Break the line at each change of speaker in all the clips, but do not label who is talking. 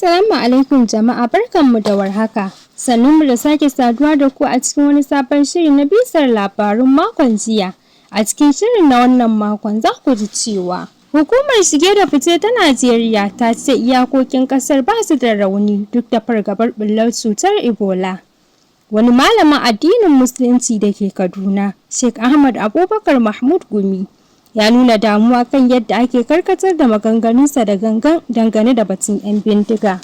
Assalamu alaikum jama'a, barkanmu da warhaka. Sannunmu da sake saduwa da ku a cikin wani sabon shiri na bisar labarun makon jiya. A cikin shirin na wannan makon za ku ji cewa Hukumar shige da fice ta Najeriya ta ce iyakokin kasar ba su da rauni duk da fargabar ɓullar cutar Ebola. Wani malamin addinin Musulunci da ke Kaduna, Sheikh Ahmad Abubakar Mahmud Gumi, ya nuna damuwa kan yadda ake karkatar da maganganunsa da gangan dangane da batun 'yan bindiga.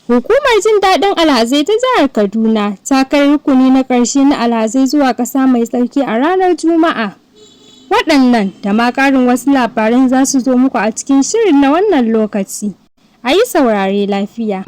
Hukumar jin daɗin alhazai ta jihar Kaduna ta kai rukuni na ƙarshe na alhazai zuwa ƙasa mai tsarki a ranar Juma'a. Waɗannan da ma ƙarin wasu labaran za su zo muku a cikin shirin na wannan lokaci. A yi saurare lafiya.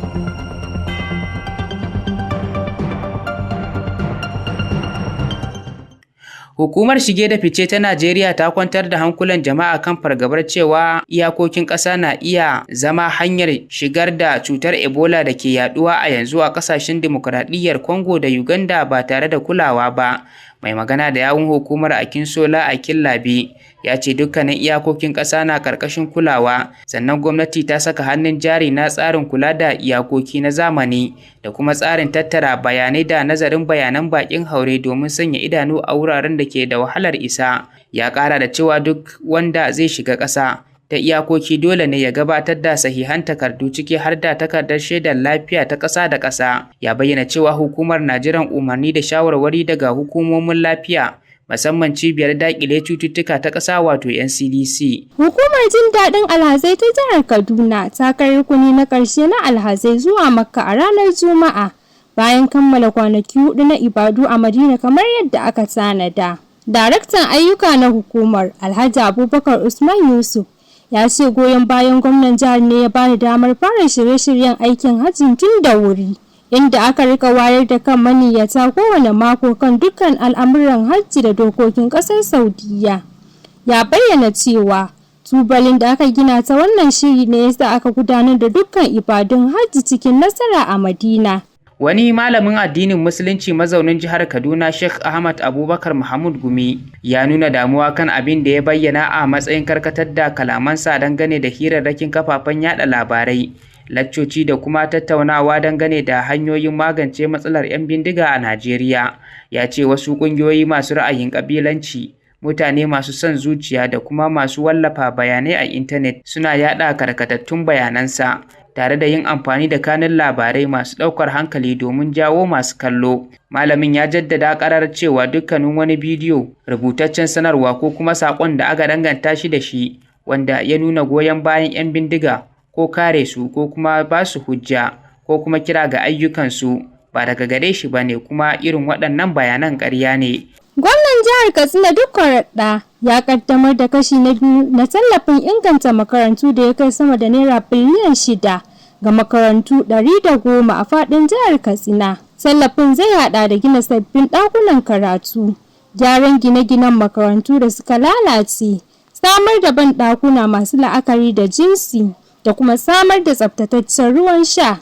Hukumar shige da fice ta Najeriya ta kwantar da hankulan jama'a kan fargabar cewa iyakokin ƙasa na iya zama hanyar shigar da cutar Ebola da ke yaduwa a yanzu a ƙasashen dimokuraɗiyyar Congo da Uganda ba tare da kulawa ba. Mai magana da yawun hukumar, Akinsola Akinlabi, ya ce dukkanin iyakokin ƙasa na ƙarƙashin kulawa, sannan gwamnati ta saka hannun jari na tsarin kula da iyakoki na zamani da kuma tsarin tattara bayanai da nazarin bayanan bakin haure domin sanya idanu a wuraren da ke da wahalar isa. Ya ƙara da cewa duk wanda zai shiga ƙasa ta iyakoki dole ne ya gabatar da sahihan takardu, ciki har da takardar shaidar lafiya ta ƙasa da ƙasa. Ya bayyana cewa hukumar na jiran umarni da shawarwari daga hukumomin lafiya, musamman cibiyar daƙile cututtuka ta ƙasa, wato NCDC.
Hukumar jin daɗin alhazai ta jihar Kaduna ta kai rukuni na ƙarshe na alhazai zuwa Makka a ranar Juma'a bayan kammala kwanaki 4 na ibadu a Madina kamar yadda aka tanada. Daraktan ayyuka na hukumar, Alhaji Abubakar Usman Yusuf, ya ce goyon bayan gwamnan jihar ne ya bani damar fara shirye-shiryen aikin hajjin tun da wuri, inda aka rika wayar da kan maniyyata kowane mako kan dukkan al'amuran hajji da dokokin kasar Saudiya. Ya bayyana cewa tubalin da aka gina ta wannan shiri ne yasa aka gudanar da dukkan ibadun hajji cikin nasara a Madina.
Wani malamin addinin Musulunci mazaunin jihar Kaduna, Sheikh Ahmad Abubakar Mahmud Gumi, ya nuna damuwa kan abin da ya bayyana a matsayin karkatar da kalamansa dangane da hirarrakin kafafen yada labarai, laccoci da kuma tattaunawa dangane da hanyoyin magance matsalar 'yan bindiga a Najeriya. Ya ce wasu ƙungiyoyi masu ra'ayin ƙabilanci, mutane masu son zuciya da kuma masu wallafa bayanai a intanet suna yada karkatattun bayanansa tare da yin amfani da kanun labarai masu ɗaukar hankali domin jawo masu kallo. Malamin ya jaddada ƙarar cewa dukkanin wani bidiyo, rubutaccen sanarwa ko kuma saƙon da aka danganta shi da shi wanda ya nuna goyon bayan 'yan bindiga ko kare su ko kuma ba su hujja ko kuma kira ga ayyukansu ba daga gare shi ba ne, kuma irin waɗannan bayanan ƙarya ne.
Gwamnan jihar Katsina Dikko Radda ya kaddamar da kashi na biyu na tallafin inganta makarantu da ya kai sama da naira biliyan 6 ga makarantu 110 a faɗin jihar Katsina. Tallafin zai hada da gina sabbin ɗakunan karatu, gyaran gine-ginen makarantu da suka lalace, samar da ban ɗakuna masu la'akari da jinsi, da kuma samar da tsaftataccen ruwan sha.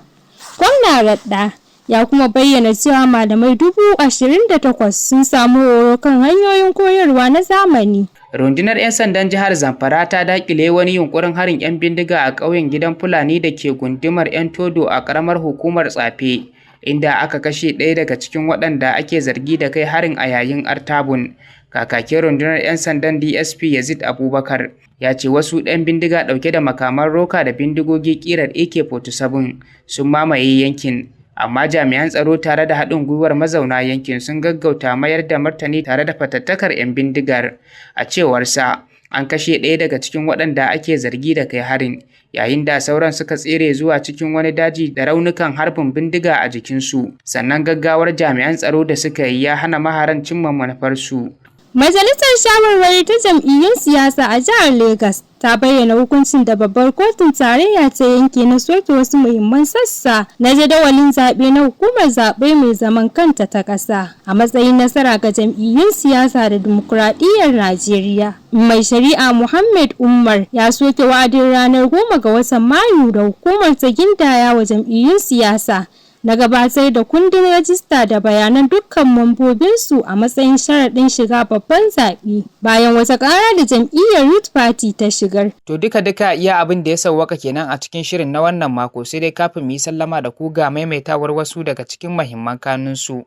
Gwamna Radda ya kuma bayyana cewa malamai 28,000 sun samu horo kan hanyoyin koyarwa na zamani.
Rundunar 'yan sandan jihar Zamfara ta dakile wani yunkurin harin 'yan bindiga a ƙauyen Gidan Fulani da ke gundumar 'Yan Todo a ƙaramar hukumar Tsafe, inda aka kashe ɗaya daga cikin waɗanda ake zargi da kai harin a yayin artabun. Kakakin rundunar 'yan sandan, DSP Yazid Abubakar, ya ce wasu 'yan bindiga ɗauke da makaman roka da bindigogi ƙirar AK-47 sun mamaye yankin, amma jami'an tsaro tare da haɗin gwiwar mazauna yankin sun gaggauta mayar da martani tare da fatattakar 'yan bindigar. A cewarsa, an kashe ɗaya daga cikin waɗanda ake zargi da kai harin, yayin da sauran suka tsere zuwa cikin wani daji da raunukan harbin bindiga a jikinsu, sannan gaggawar jami'an tsaro da suka yi ya hana maharan cimma manufarsu.
Majalisar Shawarwari ta Jam'iyyun Siyasa a jihar Legas ta bayyana hukuncin da babbar kotun tarayya ta yanke na soke wasu muhimman sassa na jadawalin zaɓe na hukumar zaɓe mai zaman kanta ta ƙasa a matsayin nasara ga jam'iyyun siyasa da dimokuraɗiyyar Najeriya. Mai shari'a Muhammad Umar ya soke wa'adin ranar 10 ga watan Mayu da hukumar ta gindaya wa jam'iyyun siyasa na na gabatar da kundin rajista da bayanan dukkan mambobinsu a matsayin sharaɗin shiga babban zaɓe bayan wata ƙara da jam'iyyar Youth Party ta shigar.
To duka-duka iya abin da ya sauwaka kenan a cikin shirin na wannan mako, sai dai kafin mu yi sallama da ku ga maimaitawar wasu daga cikin mahimman kanunsu.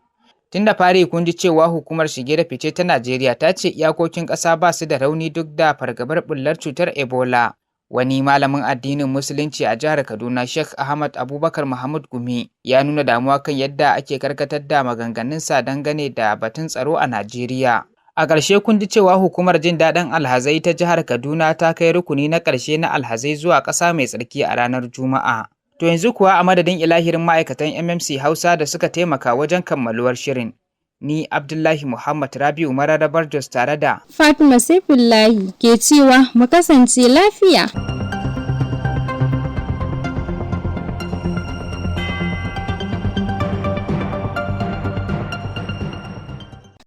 Tun da fari kun ji cewa hukumar shige da fice ta Najeriya ta ce iyakokin ƙasa ba su da rauni duk da fargabar bullar cutar Ebola. Wani malamin addinin Musulunci a jihar Kaduna, Sheikh Ahmad Abubakar Mahmud Gumi, ya nuna damuwa kan yadda ake karkatar da maganganunsa dangane da batun tsaro a Najeriya. A ƙarshe kun ji cewa hukumar jin daɗin alhazai ta jihar Kaduna ta kai rukuni na ƙarshe na alhazai zuwa ƙasa mai tsarki a ranar Juma'a. To yanzu kuwa a madadin ilahirin ma'aikatan MMC Hausa da suka taimaka wajen kammaluwar shirin, ni Abdullahi Muhammad Rabi'u Mararabar Jos tare da
Fatima Saifullahi ke cewa mu kasance lafiya.